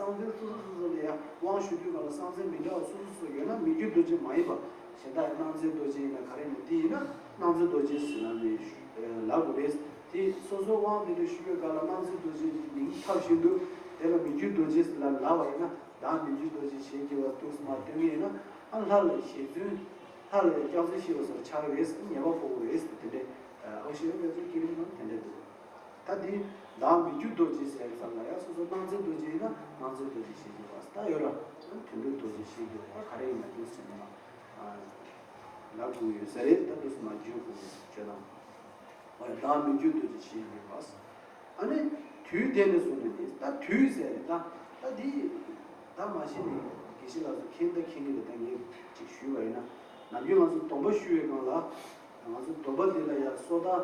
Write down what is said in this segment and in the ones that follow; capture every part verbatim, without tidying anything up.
སངས་རྒྱས་སོ་སོ་སོ་སོ་ལ་ཡང་དབང་ཞུ་དུས་སྒང་ལ་སངས་རྒྱས་མི་འདྲ་བ་སོ་སོ་སོ་ཡོད་ན་མི་བསྐྱོད་རྡོ་རྗེ་མ་ཡིན་པ། གཞན་དག་སྣང་མཛད་རྡོ་རྗེ་ཡིན་ན་ག་རེ་ཡིན་ན་དེ་ཡིན་ན་སྣང་མཛད་རྡོ་རྗེ་ཟེར་ལབ་ནས་ལབ་དགོས་རེད། དེ་སོ་སོ་དབང་དེ་འདྲ་ཞུ་བའི་སྒང་ལ་སྣང་མཛད་རྡོ་རྗེ་མིང་ཐོབ་བཞིན་དུ་དེ་ལ་མི་བསྐྱོད་རྡོ་རྗེ་ཟེར་ལབ་ལབ་པ་ཡིན་ན། བདག་མི་བསྐྱོད་རྡོ་རྗེ་ཞེས་བགྱི་བ་འདུག་སེ་མར་སྟོན་གྱི་ཡིན་ན། ཨ་ལྷ་ལ་ཞལ་རྫུན། ལྷ་ལ་ཡང་སྐྱག་རྫུན་བཤད་པ་སོགས་ཆགས་ཀྱི་རེད་ཟེར་ཉེས་པ་ཕོག་གི་རེད་ཟེར་དེ་འདྲས། ཨོ་ཞེས་པའི་ཚུལ་བསྐྱེད་རིམ་ནང་དེ་འདྲས་འདུག་ད་འདི་བདག་མི་བསྐྱོད་རྡོ་རྗེ་ཟེར་ཙམ་ལ་ཡང་སོ་སོ་སྣང་མཛད་རྡོ་རྗེ་ཡིན་ན་སྣང་མཛད་རྡོ་རྗེ་ཞེས་བགྱི་བ་ད་ཡོད་ར། དོན་གྲུབ་རྡོ་རྗེ་ཞེས་བགྱི་བ་ག་རེ་ཡིན་ན་འདུག་ཟེར་ནས་ལབ་དགོས་ཡོད་ས་རེད། ད་འདུག་སེ་མར་བརྗོད་དགོས་ཡོད་ཟེར་བརྗོད་དང་། འོ་ཡ་བདག་མི་བསྐྱོད་རྡོ་རྗེ་ཞེས་བགྱི་བ། ཨ་ནི་དུས་དེ་ནས་བཟུང་ནས་ནི་ད་དུས་ཟེར་ནས་ད་ད་འདི་ད་མ་གཞི་ནས་དགེ་བཤེས་ལགས་སུ་མཁྱེན་ད་མཁྱེན་གྱི་རེད། ད་ངས་ཅིག་ཞུས་པ་ཡིན་ན། ནམ་རྒྱུན་ང་ཚོ་སྡོམ་པ་ཞུ་བའི་སྒང་ལ་ང་ཚོ་སྡོམ་པ་འདི་ལ་ཡང་སོ་ཐར།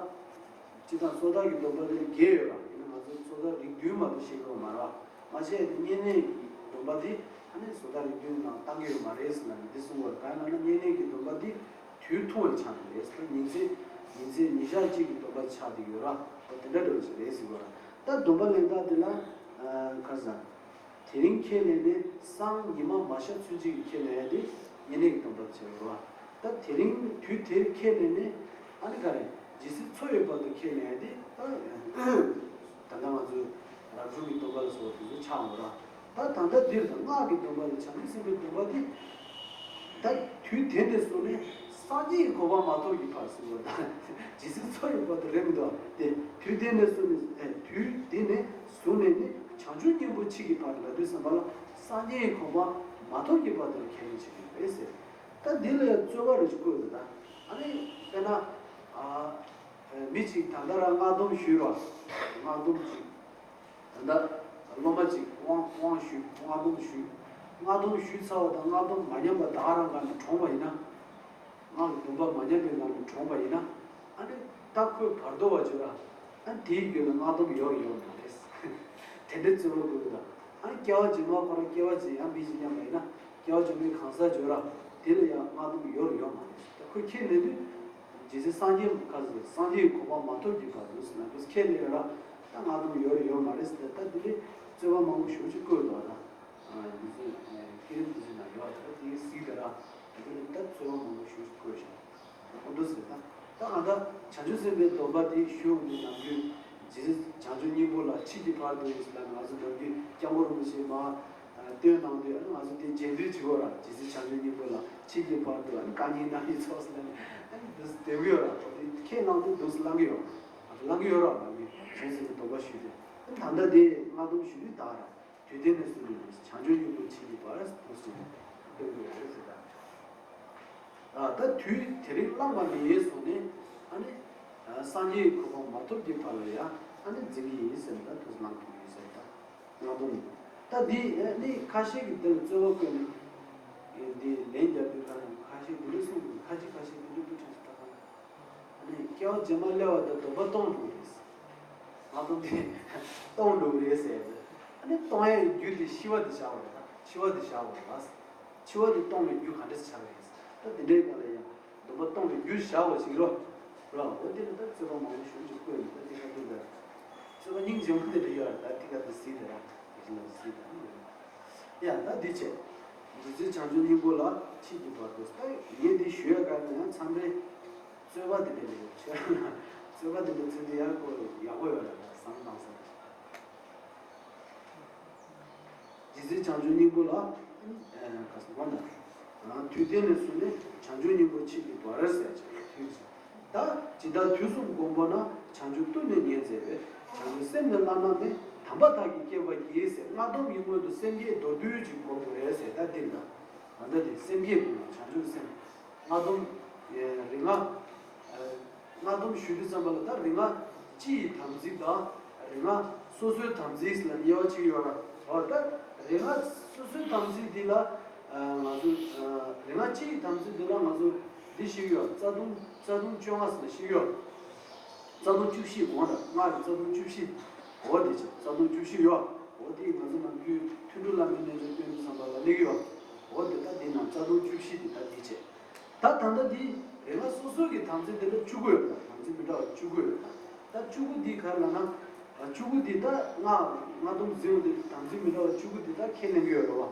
སྤྱིར་བཏང་སོ་ཐར་གྱི་སྡོམ་པ་འདི་ལ་བརྒྱད་ཡོད་ལ་ཡིན་ན་ང་ཚོ་སོ་ཐར་རིགས་བདུན་མ་གཏོགས་བཤད་ཀྱི་ཡོད་མ་རེད་བ། མ་བྱས་ཏེ་བསྙེན་གནས་ཀྱི་སྡོམ་པ་འདི་ཨ་ནི་སོ་ཐར་རིགས་བདུན་ནང་བཏང་གི་ཡོད་མ་རེད་ཟེར་ལབ་ནས་འདི་གསུངས་པ་རེད། གང་ཡིན་ལབ་ན་བསྙེན་གནས་ཀྱི་སྡོམ་པ་འདི་དུས་ཐུང་བའི་ཆ་ནས་རེད་ཟེར། ཉིན་མཚན་ཉིན་མཚན་ཉིན་ཞག་གཅིག་གི་སྡོམ་པ་ཆགས་བསྡད་ཡོད་ར། འོ་དེ་འདྲ་འདྲ་བོ་ཞིག་རེད་ཟེར་བ་ར། ད་སྡོམ་པ་ལེན་སྟངས་འདི་ལ་ཨ་ག་རེ་ཟེར། དེ་རིང་ཁས་ལེན་ནས་སང་ཉི་མ་མ་ཤར་ཚུན་ཆད་ཀྱི་ཁས་ལེན་ཡ་དེ་བསྙེན་གནས་ཀྱི་སྡོམ་པ་བྱེད་རོགས། ད་དེ་རིང་དུས་དེར་ཁས་ལེན་ནས་ཨ་ནི་ག་རེ་ཇི་སྲིད་འཚོ་ཡོད་བར་དུ་ཁས་ལེན་ཡ་དེ་ད་ད་ལྟ་ང་ཚོས་རབ་བྱུང་གི་སྡོམ་པ་ལ་སོགས་དེ་ཚོ་ཆགས་འོང་ར། ད་ད་ལྟ་འདིར་ད་སྔགས་ཀྱི་སྡོམ་པ་ལ་བྱང་ཆུབ་སེམས་དཔའི་སྡོམ་པ་དེ་ད་དུས་དེ་ནས་བཟུང་ནས་སངས་རྒྱས་ཀྱི་གོ་འཕང་མ་ཐོབ་ཀྱི་བར་ཟེར་བ་དང་ཇི་སྲིད་འཚོ་ཡོད་བར་དུ་རེད་མི་འདུག་སྟེ། དུས་དེ་ནས་བཟུང་ནས་ཨེ་དུས་དེ་ནས་བཟུང་ནས་ནི་བྱང་ཆུབ་སྙིང་པོ་མཆིས་ཀྱི་བར་ལ་དུས་བསམ་པ་ལ་སངས་རྒྱས་ཀྱི་གོ་འཕང་མ་ཐོབ་ཀྱི་བར་དུ་ཁས་ལེན་བྱེད་ཀྱི་རེད་ཟེར། ད་འདི་ལ་ཡང་རྩོད་པ་རེ་ཞིག་བཀོད་འདུག་ད་ཨ་ནི་དཔེར་ན་ཨ་མི་གཅིག་ད་ལྟ་རང་སྔགས་སྡོམ་ཞུས་རོགས། སྔགས་སྡོམ་ཅིག་ད་ལྟ་སློབ་མ་ཅིག་དབང་དབང་ཞུས། སྔགས་སྡོམ་ཞུས། སྔགས་སྡོམ་ཞུས་ཚར་བ་དང་སྔགས་སྡོམ་མ་ཉམས་པ་ད་ག་རང་སྒང་ནས་གྲོངས་པ་ཡིན་ན། སྔགས་ཀྱི་སྡོམ་པ་མ་ཉམས་པའི་ངང་ནས་གྲོངས་པ་ཡིན་ན། ཨ་ནི་ད་ཁོས་བར་དོ་བ་བརྗོད་ར། ཨ་ནི་དེའི་རྒྱུད་ལ་སྔགས་སྡོམ་ཡོད་རེད་ཡོད་མ་རེད། དེ་འདྲའི་རྩོད་པ་དགོས་ཀྱི་འདུག་ཨ་ནི་སྐྱེ་བ་རྗེས་མ་ཁོ་རང་སྐྱེ་བ་རྗེས་ཡང་མི་ཞིག་མཉམ་པ་ཡིན་ན་སྐྱེ་བ་རྗེས་མའི་གང་ཟག་བརྗོད་ར། དེ་ལ་ཡང་སྔགས་སྡོམ་ཡོད་རེད་ཡོད་མ་རེད། ད་ཁོས་ཁས་ལེན་དུས། རྗེ་བཙུན་སངས་རྒྱས་ག་ཟེར་སངས་རྒྱས་ཀྱི་གོ་འཕང་མ་ཐོབ་ཀྱི་བར་དུ་ཟེར་ན་ཁོས་ཁས་ལེན་ཡོད་ར། ད་སྔགས་སྡོམ་ཡོད་རེད་ཡོད་མ་རེད་ཟེར་ད་དེ་འདྲའི་རྩོད་པ་མང་པོ་ཞེ་པོ་ཅིག་བཀོད་འདུག་ད་འདི་ཚོའི་བསྐྱེད་རིམ་འདི་ཚོའི་ནང་ཡོད་ར། ད་དེ་གཟིགས་དེ་ར་ད་དེ་ལ་ད་རྩོད་པ་མང་པོ་ཞེ་པོ་ཅིག་བཀོད་བཞག་ཁོ་འདུག་ཟེར་ད། ད་གང་ལྟར་བྱང་ཆུབ་སེམས་དཔའི་སྡོམ་པ་དེ་ཞུ་འོང་དུས་ནམ་རྒྱུན་རྗེ་བཙུན་བྱང་ཆུབ་སྙིང་པོ་ལ་མཆིས་ཀྱི་བར་དུ་ཟེར་ལབ་ང་ཚོ་ནམ་རྒྱུན་སྐྱབས་མགོན་རིན་པོ་ཆེ་མར་བཏོན་གནང་དུས་ཨ་ནི་ང་ཚོ་དེ་རྗེས་ཟློས་བྱེད་དགོས་ར། རྗེ་བཙུན་བྱང་ཆུབ་སྙིང་པོ་ལ་མཆིས་ཀྱི་བར་དུ་ཨ་ནི་བཀའ་རྙིང་རྣམ་སྨིན་ཚོགས་ཟེར་ལབ་ནས་ཨ་ནི་འདུག་སེ་བསྡད་ཀྱི་ཡོད་ར། དེ་ཁས་བླངས་དུས་འདུག་སེ་བླང་གི་ཡོད། ང་ཚོ་བླང་གི་ཡོད་ར། ནམ་རྒྱུན་བྱང་སེམས་ཀྱི་སྡོམ་པ་ཞུས་ཏེ་ཨ་ནི་ད་ལྟ་དེ་སྔགས་སྡོམ་ཞུ་དུས་ད་ར། དུས་དེ་ནས་བཟུང་ནས་བྱང་ཆུབ་སྙིང་པོ་མཆིས་ཀྱི་བར་དུ་ཟེར་ནས་སྟོན་དགོས་རེད་ཟེར་ད། ད་དུས་དེ་རིང་བླངས་པ་ནས་བཟུང་ནས་ཨ་ནི་སངས་རྒྱས་ཀྱི་གོ་འཕང་མ་ཐོབ་ཀྱི་བར་ལ་ཡང་ཨ་ནི་འཛིན་གྱི་ཡིན་ཟེར་ད་དུས་བླངས་ཐུབ་ཡིན་ཟེར་ད་ང་དོན་ད་འདི་ནི་ཁ་ཤས་ཀྱིས་འདི་ལ་རྩོད་པ་བཀོད་ནས་འདི་ལན་རྒྱབ་དུས་ཁ་ཁ་ཤས་འདི་འདྲ་གསུངས་འདུག་ཁ་ཅིག་ཁ་ཤས་འདི་འདྲ་འདུག་དྲན་སོང་ད་ག་ཨ་ནི་སྐྱེ་བ་རྗེས་མ་སླེབས་པ་དང་སྡོམ་པ་གཏོང་འགྲོ་རེད། ང་དང་དེ་གཏོང་འགྲོ་རེད་ཟེར། ཨ་ནི་གཏོང་ཡའི་རྒྱུ་དེ་ཤི་བ་དེ་བཞག་པ་རེད། ད་འཆི་བ་དེ་བཞག་པ་རེད་པ། འཆི་བ་དེ་གཏོང་བའི་རྒྱུ་ག་འདྲས་ཆགས་རེད། ད་དེ་འདྲའི་སྒང་ལ་ཡང་སྡོམ་པ་གཏོང་བའི་རྒྱུ་བཞག་པ་ཞིག་རོ། རོ་འོ་དེ་ལ་ད་རྩོད་པ་མང་པོ་ཞེ་པོ་ཅིག་བཀོད་ནས་ད་དེ་ག་དེ་ལ་རྩོད་པ་སྙིང་རྗེ་མོ་དེ་འདྲ་ཡོད་རེད། ད་དེ་ག་དེ་གཟིགས་དེ་ར་དེ་བཞིན་ལ་གཟིགས་དང་ཡོད། ཡ་ད་འདི་བྱས། རྗེ་བཙུན་བྱང་ཆུབ་སྙིང་པོ་ལ་མཆིས་ཀྱི་བར་དུ་ད་ངས་འདི་ཞུ་ཡ་ག་ལ་ཡང་མཚམས་རེ་རྩོད་པ་འདི་འདྲ་ལས་ཆོས་རྩོད་པ་འདི་འདྲ་ཚུལ་འདི་ཡག་པོ་ཡག་པོ་ཡོད་རེད་བསམ་བཏང་སོང་། རྗེ་བཙུན་བྱང་ཆུབ་སྙིང་པོ་ལ་ག་སོང་བ་ན་དུས་དེ་ནས་བཟུང་ནས་བྱང་ཆུབ་སྙིང་པོ་མཆིས་ཀྱི་བར་ཟེར་ཅིག་དུས་ད་ཇི་ལྟར་དུས་གསུམ་མགོན་པོ་ན་བྱང་ཆུབ་ཏུ་ནི་ཉེར་མཛད་པའི་བྱང་ཆུབ་སེམས་ནི་བླ་ན་མེད་དམ་པ་དག་གིས་བསྐྱེད་པར་བགྱི་ཟེར་སྔགས་སྡོམ་གྱི་སྔོན་དུ་སེམས་བསྐྱེད་མདོར་བསྡུས་ཅིག་དགོས་པ་རེད་ཟེར། ད་འདི་ལ་ད་ལྟ་དེ་སེམས་བསྐྱེད་དགོས་ན་བྱང་ཆུབ་སེམས་སྔགས་སྡོམ་རིག་སྔགས་སྔགས་སྡོམ་ཞུ་དུས་ཙམ་པ་ལ་ད་རིག་སྔགས་སྤྱི་ཡི་དམ་ཚིག་དང་རིག་སྔགས་སོ་སོའི་དམ་ཚིག་ལ་དབྱེ་བ་ཕྱེ་གི་ཡོད་ར། འོ་ད་རིག་སྔགས་སོ་སོའི་དམ་ཚིག་འདི་ལ་ང་ཚོ་རིག་སྔགས་སྤྱི་ཡི་དམ་ཚིག་འདི་ལ་ང་ཚོ་འདི་ཞིག་ཡོད། རྩ་ལྟུང་རྩ་ལྟུང་བཅོ་ལྔ་ཟེར་ན་ཞིག་ཡོད། རྩ་ལྟུང་བཅུ་བཞི་འོང་ད་སྔགས་ཀྱི་རྩ་ལྟུང་བཅུ་བཞི། འོ་དེ་ཆ་རྩ་ལྟུང་བཅུ་བཞི་ཡོད། འོ་དེ་ང་ཚོ་ནམ་རྒྱུན་ཐུན་དྲུག་བླ་མའི་རྣལ་འབྱོར་སྟོན་དུས་ཙམ་པ་ལ་སླེབས་ཡོད། འོ་དེ་ད་དེ་ནང་རྩ་ལྟུང་བཅུ་བཞི་དེ་ད་དེ་བྱས། ད་ད་ལྟ་དེ་རིག་སྔགས་སོ་སོ་གི་དམ་ཚིག་དེ་ལ་བཅུ་དགུ་ཡོད་ད། དམ་ཚིག་མི་འདྲ་བ་བཅུ་དགུ་ཡོད་ད། ད་བཅུ་དགུ་དེ་ག་རེ་ལབ་ན། བཅུ་དགུ་འདི་ད་ལྔ་ལྔ་སྡོམ་ཟེར་བ་འདི་དམ་ཚིག་མི་འདྲ་བ་བཅུ་དགུ་འདི་ད་ཁས་ལེན་གྱི་ཡོད་རེད་བ།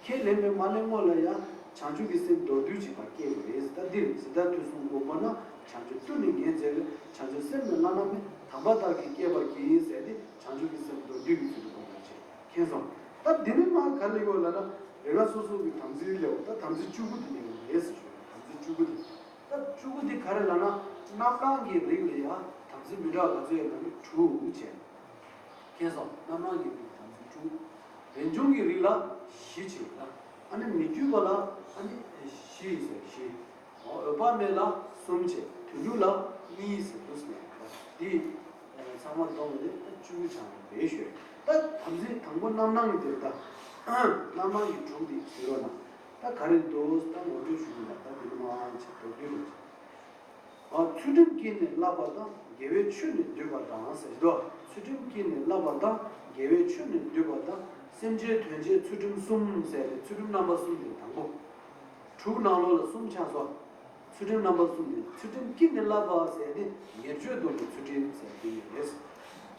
ཁས་ལེན་པའི་མ་ལེན་སྔོན་ལ་ཡང་བྱང་ཆུབ་ཀྱི་སེམས་མདོར་བསྡུས་ཅིག་ཕར་སྐྱེ་དགོས་རེད། ད་འདིར་ཇི་ལྟར་དུས་གསུམ་དགོངས་པ་ན། བྱང་ཆུབ་ཏུ་ནི་ངེས་འཛིན་རེད། བྱང་ཆུབ་སེམས་ནི་བླ་ན་མེད། དམ་པ་དག་གིས་བསྐྱེད་པར་བགྱི་ཟེར་ཏེ་བྱང་ཆུབ་ཀྱི་སེམས་མདོར་བསྡུས་ཀྱི་ཚུལ་དུ་དགོངས་པར་བྱེད། མཁྱེན་སོང་། ད་འདི་ནི་མ་ག་ལེ་གོ་ལ་ན་རེ་ག་སོ་སོ་གི་དམ་ཚིག་ལེའོ། ད་དམ་ཚིག་བཅུ་དགུ་དེ་ནི་ཡོད་རེད་ཟེར་ཞུ། དམ་ཚིག་བཅུ་དགུ་དེ། ད་བཅུ་དགུ་དེ་ག་རེ་ལབ་ན་རྣམ་སྣང་གི་རིགས་ལ་ཡང་དམ་ཚིག་མི་འདྲ་བ་ག་ཚོད་ཡོད་ན་ནི་དྲུག་བྱས། མཁྱེན་སོང་། རྣམ་སྣང་གི་རིགས་དམ་ཚིག་དྲུག་རེས་འབྱུང་གི་རིགས་ལ་བཞི་བྱས་ལ། ཨ་ནི་མི་བསྐྱོད་པ་ལ་ཨ་ནི་བཞི་ཡིན་ཟེར་བཞི། འོ་འོད་དཔག་མེད་ལ་གསུམ་བྱས། དོན་གྲུབ་ལ་གཉིས་ཟེར་དུས་ནས་འདི་ཚང་མ་བསྡོམས་ནས་ད་བཅུ་དྲུག་ཆགས་པ་རེད་ཞུ། ད་དམ་ཚིག་དང་པོ་རྣམ་སྣང་གི་དེ་ད་རྣམ་སྣང་གི་དྲུག་དེ་ཟེར་རོ་ན། ད་ག་རེ་འདུག་ད་ངོ་སྤྲོད་ཞུ་གི་ལ། ད་འདི་ནི་མ་ཆེ་མདོར་བསྡུས་རོ། ཨ། ཚུལ་ཁྲིམས་ཀྱིས་ནི་བསླབ་པ་དང་། དགེ་བའི་ཆོས་ནི་བསྡུས་པ་དང་ཟེར་དོ། ཚུལ་ཁྲིམས་ཀྱིས་ནི་བསླབ་པ་དང་། དགེ་བའི་ཆོས་ནི་བསྡུས་པ་དང་། སེམས་བསྐྱེད་དོན་བྱེད་ཚུལ་ཁྲིམས་གསུམ་ཟེར་ཏེ་ཚུལ་ཁྲིམས་རྣམ་པ་གསུམ་དེ་དང་པོ། དྲུག་ནང་ལོགས་ལ་གསུམ་ཆགས་སོ། ཚུལ་ཁྲིམས་རྣམ་པ་གསུམ་དེ་ཚུལ་ཁྲིམས་ཀྱིས་ནི་བསླབ་པ་ཟེར་ཏེ་ཉེར་སྤྱོད་སྡོམ་པའི་ཚུལ་ཁྲིམས་ཟེར་ཏེ་ཡོད་རེད།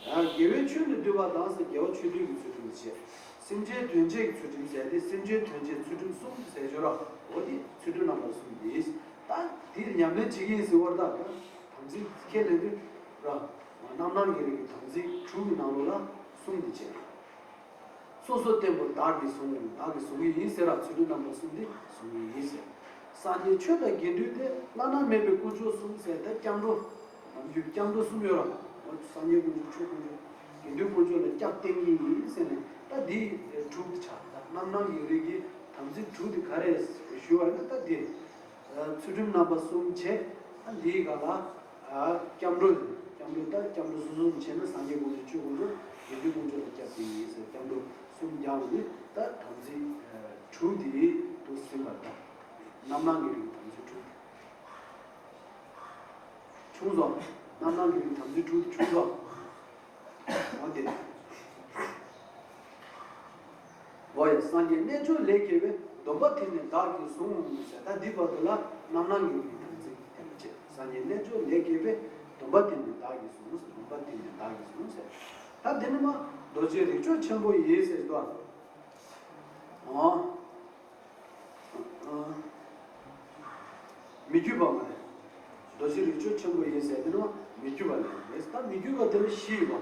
ཡང་དགེ་བའི་ཆོས་ནི་བསྡུས་པ་དང་ཟེར་དགེ་བ་ཆོས་སྡུད་ཀྱི་ཚུལ་ཁྲིམས་བྱས། སེམས་བསྐྱེད་དོན་བྱེད་ཀྱི་ཚུལ་ཁྲིམས་ཟེར་ཏེ་སེམས་བསྐྱེད་དོན་བྱེད་ཚུལ་ཁྲིམས་གསུམ་ཟེར་ཞོར་ར། འོ་དེ་ཚུལ་ཁྲིམས་རྣམ་པ་གསུམ་དེ། ད་དེ་ཉམས་ལེན་བྱེད་ཀྱི་ཡིན་ཟེར་བར་ད་དམ་ཚིག་ཁས་ལེན་དུས་ར། རྣམ་སྣང་གི་རིགས་ཀྱི་དམ་ཚིག་དྲུག་གི་ནང་ལོགས་ལ་གསུམ་དེ་བྱས། སོ་སོར་བརྟེན་པར་བདག་གིས་བཟུང་། བདག་གིས་བཟུང་གི་ཡིན་ཟེར་ར། ཚུལ་ཁྲིམས་རྣམ་པ་གསུམ་དེ་བཟུང་གི་ཡིན་ཟེར། སངས་རྒྱས་ཆོས་དང་དགེ་འདུན་ཏེ། བླ་ན་མེད་པའི་དཀོན་མཆོག་གསུམ་ཟེར་ད་སྐྱབས་འགྲོ། ནམ་རྒྱུན་སྐྱབས་འགྲོ་གསུམ་ཡོད་ར། སངས་རྒྱས་དཀོན་མཆོག་ཆོས་དཀོན་མཆོག་དགེ་འདུན་དཀོན་མཆོག་ལ་སྐྱབས་བསྟེན་གྱི་ཡིན་ཟེར་ནས་ད་འདི་དྲུག་ཆགས། ད་རྣམ་སྣང་གི་རིགས་ཀྱི་དམ་ཚིག་དྲུག་དེ་ག་རེ་ཞུ་བ་ཡིན་ན་ད་འདི། ཚུལ་ཁྲིམས་རྣམ་པ་གསུམ་བྱས། ཨ། འདིའི་སྒང་ལ། ཨ། སྐྱབས་འགྲོ། སྐྱབས་འགྲོ་ད་སྐྱབས་འགྲོ་གསུམ་གསུམ་བྱས་ན་སངས་རྒྱས་དཀོན་མཆོག་ཆོས་དཀོན་མཆོག་དགེ་འདུན་དཀོན་མཆོག་ལ་སྐྱབས་བསྟེན་ཡིན་ཟེར་སྐྱབས་འགྲོ་གསུམ་རྒྱག་པ་ནི་ད་དམ་ཚིག་དྲུག་དེ་འདུག་ཟིན་པ་དང་། རྣམ་སྣང་གི་རིགས་དམ་ཚིག་དྲུག་བྱུང་སོང་། རྣམ་སྣང་གི་རིགས་དམ་ཚིག་དྲུག་བྱུང་སོང་། འོ་དེ། འོ་ཡ། སངས་རྒྱས་རྣལ་འབྱོར་ལས་སྐྱེས་པའི། སྡོམ་པ་དེ་ནི་བདག་གིས་བཟུང་ཟེར། ད་འདི་བར་དུ་ལ་རྣམ་སྣང་གི་རིགས་དམ་ཚིག་དེ་མ་བྱེད། སངས་རྒྱས་རྣལ་འབྱོར་ལས་སྐྱེས་པའི། སྡོམ་པ་དེ་ནི་བདག་གིས་བཟུང་། སྡོམ་པ་དེ་ནི་བདག་གིས་བཟུང་ཟེར། ད་འདི་ནི་མ་རྡོ་རྗེ་རིགས་མཆོག་ཆེན་པོ་ཡིས་ཟེར་དོ། འོ། མི་བསྐྱོད་པ་མ་རེད། རྡོ་རྗེ་རིགས་མཆོག་ཆེན་པོ་ཡིན་ཟེར་དེ་ནི་མི་བསྐྱོད་པ་ལས་རེད། ད་མི་བསྐྱོད་པ་དེ་ལ་བཞི་ཡིན་པ།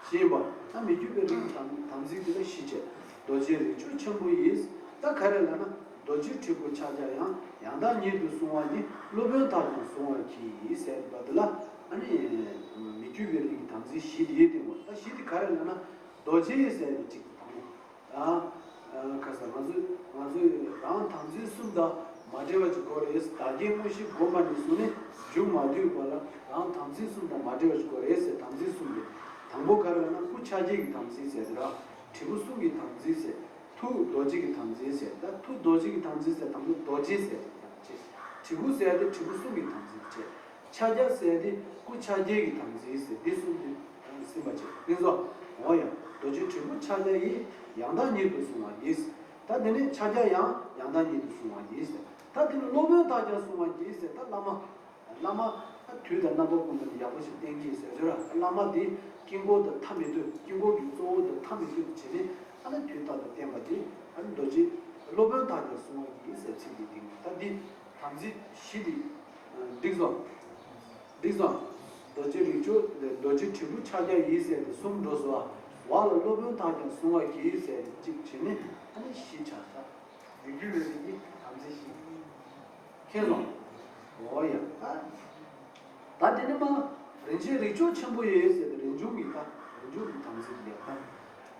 བཞི་ཡིན་པ། ད་མི་བསྐྱོད་པའི་རིགས་དམ་དམ་ཚིག་དེ་ལ་བཞི་བྱས། རྡོ་རྗེ་རིགས་མཆོག་ཆེན་པོ་ཡིས། ད་ག་རེ་ལབ་ན། རྡོ་རྗེ་དྲིལ་བུ་ཕྱག་རྒྱ་ཡང་། ཡང་དག་ཉིད་དུ་བཟུང་བ་ནི། སློབ་དཔོན་དག་ཀྱང་བཟུང་བར་གྱིས་ཟེར་བ་དེ་ལ། ཨ་ནི། མི་བསྐྱོད་པའི་རིགས་ཀྱི་དམ་ཚིག་བཞི་དེ་སྟོན་པ། ད་བཞི་དེ་ག་རེ་ལབ་ན། རྡོ་རྗེ་ཟེར་བའི་གཅིག་དང་། ཨ། ཨ། ཁ་ས་ང་ཚོས་ང་ཚོས་རང་དམ་ཚིག་གསུམ་དང་མ་བྲལ་བ་ཅིག་དགོས་རེད། བདག་བསྐྱེད་དངོས་གཞི་བསྒོམ་པ་ནས་བཟུང་ནས་མཇུག་མ་བསྡུས་བར་ལ་རང་དམ་ཚིག་གསུམ་དང་མ་བྲལ་བ་ཅིག་དགོས་རེད་ཟེར། དམ་ཚིག་གསུམ་དེ། དང་པོ་ག་རེ་ལབ་ན་སྐུ་ཕྱག་རྒྱའི་གི་དམ་ཚིག་ཟེར་དེ་ར། དྲིལ་བུ་གསུང་གི་དམ་ཚིག་ཟེར། ཐུགས་རྡོ་རྗེ་གི་དམ་ཚིག་ཟེར། ད་ཐུགས་རྡོ་རྗེ་གི་དམ་ཚིག་ཟེར། དང་པོ་རྡོ་རྗེ་ཟེར་བྱས། དྲིལ་བུ་ཟེར་དེ་དྲིལ་བུ་གསུང་གི་དམ་ཚིག་བྱས། ཕྱག་རྒྱ་ཟེར་དེ་སྐུ་ཕྱག་རྒྱའི་གི་དམ་ཚིག་ཟེར། འདི་གསུམ་དེ་ཟིན་པ་བྱས། དེ་ཚོ། འོ་ཡ། རྡོ་རྗེ་དྲིལ་བུ་ཕྱག་རྒྱ་ཡིས། ཡང་དག་ཉིད་དུ་བཟུང་བ་ཡིས། ད་དེ་ནས་ཕྱག་རྒྱ་ཡང་ཡང་དག་ཉིད་དུ་བཟུང་བ་ཡིས། ད་དེ་ནས་སློབ་དཔོན་དག་ཀྱང་བཟུང་བ་ཡིས་ཟེར། ད་བླ་མ། བླ་མ། ད་དུས་དང་རྣམ་པ་ཀུན་ཏུ་ཡག་པོ་ཞིག་བསྟེན་གྱིས་ཟེར་ཟེར་ར། བླ་མ་དེ་དཀྱིལ་འཁོར་དང་ཐ་མི་དད། དཀྱིལ་འཁོར་གྱི་གཙོ་བོ་དང་ཐ་མི་དད་བྱས་ནས་ཨ་ནི་དུས་རྟག་ཏུ་བསྟེན་པ་དེ་ཨ་ནི་རྡོ་རྗེ། སློབ་དཔོན་དག་ཀྱང་བཟུང་བ་ཡིས་ཟེར་ཚིག་འདི་བསྟན། ད་འདི་དམ་ཚིག་བཞི་འདི། འགྲིག་སོང་། འགྲིག་སོང་། རྡོ་རྗེ་རིགས་མཆོག་རྡོ་རྗེ་དྲིལ་བུ་ཕྱག་རྒྱ་ཡིས་ཟེར་དེ་གསུམ་འགྲོ་སོང་། བ་ལ་སློབ་དཔོན་དག་ཀྱང་བཟུང་བ་གྱིས་ཟེར་གཅིག་བྱས་ནས་ཨ་ནི་བཞི་ཆགས་ས། མི་བསྐྱོད་པའི་རིགས་ཀྱི་དམ་ཚིག་བཞི། མཁྱེན་སོང་། འོ་ཡ། ད་དེ་ནི་མ། རིན་ཆེན་རིགས་མཆོག་ཆེན་པོ་ཡིས་ཟེར་ཏེ་རིན་འབྱུང་གི་ད་རིན་འབྱུང་གི་དམ་ཚིག་ལས་ད།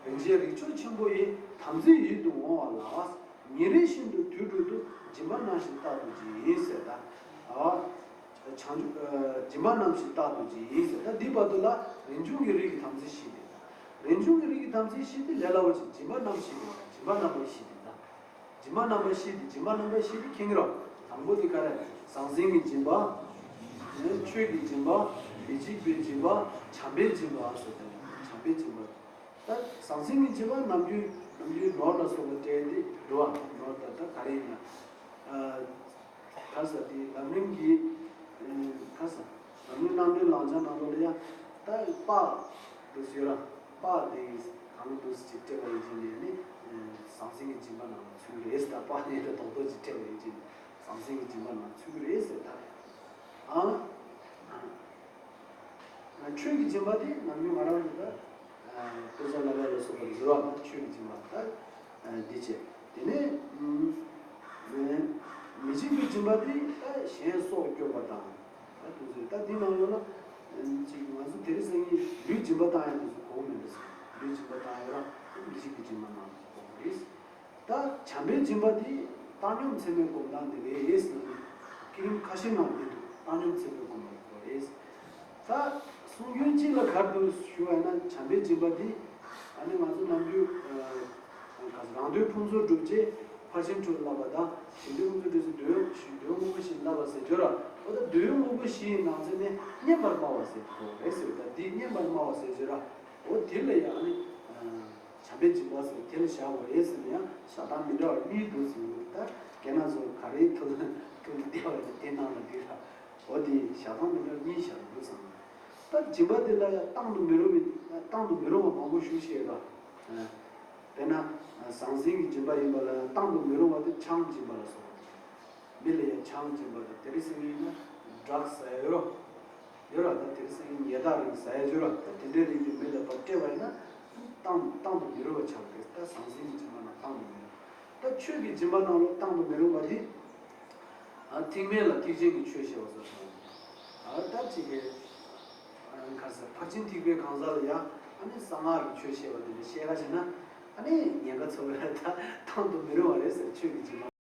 རིན་ཆེན་རིགས་མཆོག་ཆེན་པོ་ཡི། དམ་ཚིག་ཡིད་དུ་འོང་བ་ལ། ཉིན་རེ་བཞིན་དུ་དུས་དྲུག་ཏུ། སྦྱིན་པ་ནམ་ཞིག་རྟག་ཏུ་བགྱིས་ཟེར་ད། ཨ། བྱང་ཆུབ། སྦྱིན་པ་ནམ་ཞིག་རྟག་ཏུ་བགྱིས་ཟེར། ད་འདི་བར་དུ་ལ་རིན་འབྱུང་གི་རིགས་ཀྱི་དམ་ཚིག་བཞི་དེ། རིན་འབྱུང་གི་རིགས་ཀྱི་དམ་ཚིག་བཞི་དེ་ལས་སླ་བོ་ཞིག་སྦྱིན་པ་ནམ་ཞིག་དེ། སྦྱིན་པ་ནམ་པ་བཞི་དེ་ད། སྦྱིན་པ་རྣམ་པ་བཞི་དེ། སྦྱིན་པ་རྣམ་པ་བཞི་དེ་མཁྱེན་གྱི་རོ། དང་པོ་དེ་ག་རེ། ཟང་ཟིང་གི་སྦྱིན་པ། ཆོས་ཀྱི་སྦྱིན་པ། མི་འཇིགས་པའི་སྦྱིན་པ། བྱམས་པའི་སྦྱིན་པ་ཟེར་ཏེ། བྱམས་པའི་སྦྱིན་པ། ད་ཟང་ཟིང་གི་སྦྱིན་པ་ནམ་རྒྱུན་ནམ་རྒྱུན་ནོར་ལ་སོགས་པ་སྤྲད་དེ་འགྲོ་བ། ནོར་ད་ད་ག་རེ་ཡིན་ན། ཁ་ས་དེ་ལམ་རིམ་གྱི། ཁ་ས། ལམ་རིམ་རྣམ་འགྲེལ་ལག་ཆ་ནང་ལོགས་ལ་ཡང་ད་དཔག་དུ་ཡོད་ར། པ་དེ་གང་དུ་ཅིག་སྤྲད་པ་ཡིན་ཕྱིན་ནས་ནི་ཟང་ཟིང་གི་སྦྱིན་པ་ནང་ཚུད་རེད། ད་པ་ནི་རྡོག་རྡོག་ཅིག་སྤྲད་པ་ཡིན་ཕྱིན་ཟང་ཟིང་གི་སྦྱིན་པ་ནང་ཚུད་རེད་ཟེར། ད་ཨང་། ཆོས་ཀྱི་སྦྱིན་པ་དེ་ནམ་རྒྱུན་ང་རང་གི་ད་དཔེ་ཆ་བསླབ་པ་ལ་སོགས་པ་འཛུལ་བ་ད་ཆོས་ཀྱི་སྦྱིན་པ་ད་འདི་བྱས། དེ་ནས་མི་འཇིགས་པའི་སྦྱིན་པ་དེ་ད་གཞན་སྲོག་སྐྱོབ་པ་དང་། ད་དུ་ཟེར་ད་འདི་ནང་ལོགས་ལ་ཅིག་ང་ཚོ་དེ་རིང་སང་ཉིན་ལུས་སྦྱིན་པ་བཏང་ཡ་དེ་ཚོ་གོ་མེད་འགྲོ་ཟེར། ལུས་སྦྱིན་པ་བཏང་ཡ་ར་མི་འཇིགས་པའི་སྦྱིན་པ་ནང་གོ་རེད། ད་བྱམས་པའི་སྦྱིན་པ་འདི་བཏང་སྙོམས་ཚད་མའི་སྒོམ་སྟངས་འདི་རེད་ཟེར་ན། བསྐྱེད་རིམ་ཁ་ཤས་ནང་འདི་འདུག་བཏང་སྙོམས་ཚད་མའི་སྒོམ་པ་གོ་རེད། ད་གསུང་རྒྱུན་གཅིག་ལ་ག་རེ་འདུག་ཞུ་བ་ཡིན་ན་བྱམས་པའི་སྦྱིན་པ་འདི་ཨ་ནི་ང་ཚོ་ནམ་རྒྱུན་ག་རང་དོན་ཕུན་ཚོགས་སྒྲུབ་ཆེད་ཕར་ཕྱིན་དྲུག་བསླབ་པ་དང་། གཞན་དོན་ཕུན་ཚོགས་སྒྲུབ་ཆེད་འདོད་འདོད་དངོས་པོ་བཞི་བསླབ་པ་ཟེར་བརྗོད་ར། འོ་ད་འདོད་དངོས་པོ་བཞིའི་ནང་ཚན་ནས་བསྙེན་པར་སྨྲ་བ་ཟེར་གོ་རེད་ཟེར། ད་འདི་བསྙེན་པར་སྨྲ་བ་ཟེར་བརྗོད་ར། འོ་དེ་ལ་ཡང་ནི་བྱམས་པའི་སྦྱིན་པ་ཟེར་དེ་ལ་བཞག་དགོས་རེད་ཟེར་ན་ཡང་བཞག་སྟངས་མི་འདྲ་བ་གཉིས་འདུག་ཟེར་གྱི་འདུག་ད་སྐྱེ་ན་ཚོ་ག་རེའི་ཐུགས་ཐུགས་ལ་བདེ་བ་ཡོད་དེ་ནང་ལ་འདུས་ར། འོ་དེ་བཞག་སྟངས་མི་འདྲ་བ་གཉིས་བཞག་འདུག་བསམ། ད་སྦྱིན་པ་དེ་ལ་ཡང་བཏང་དུ་མི་རུང་བའི་བཏང་དུ་མི་རུང་བ་མང་པོ་ཞུ་ཤེས་ར། དཔེར་ན་ཟང་ཟིང་གི་སྦྱིན་པ་ཡིན་པ་ལ་ཡང་བཏང་དུ་མི་རུང་བ་དེ་ཆང་སྦྱིན་པ་ལ་སོགས། མི་ལ་ཡང་ཆང་སྦྱིན་པ་དང་དེ་རིང་སང་ཉིན་ན་ཌྲག་ཟ་ཡ་ཡོད་རོ། ཡོད་ར། ད་དེ་རིང་སང་ཉིན་ཉལ་ཐག་རིང་ཟ་ཡ་ཡོད་ར། ད་དེ་འདྲའི་རིགས་ཀྱི་མི་ལ་ཕར་སྤྲད་པ་ཡིན་ན་བཏང་བཏང་དུ་མི་རུང་བ་ཆགས་རེད། ད་ཟང་ཟིང་གི་སྦྱིན་པ་ན་བཏང་དུ་མི་རུང་། ད་ཆོས་ཀྱི་སྦྱིན་པ་ནང་ལོགས་བཏང་དུ་མི་རུང་བ་དེ། ཨ་ཐེག་དམན་ལ་ཐེག་ཆེན་གྱི་ཆོས་བཤད་པ་སོགས་དང་། ཨ་ད་ཅིག་གི་ཨ་ག་ཟེར་ཕར་ཕྱིན་ཐེག་པའི་གང་ཟག་ལ་ཡང་ཨ་ནི་གསང་སྔགས་ཀྱི་ཆོས་བཤད་པ་དེ་འདྲ་བཤད་ག་བྱས་ན་ཨ་ནི་ཉེན་ཁ་ཚ་བོ་ཡ། ད་བཏང་དུ་མི་རུང་བ་རེད་ཟེར། ཆོས་ཀྱི་སྦྱིན་པ།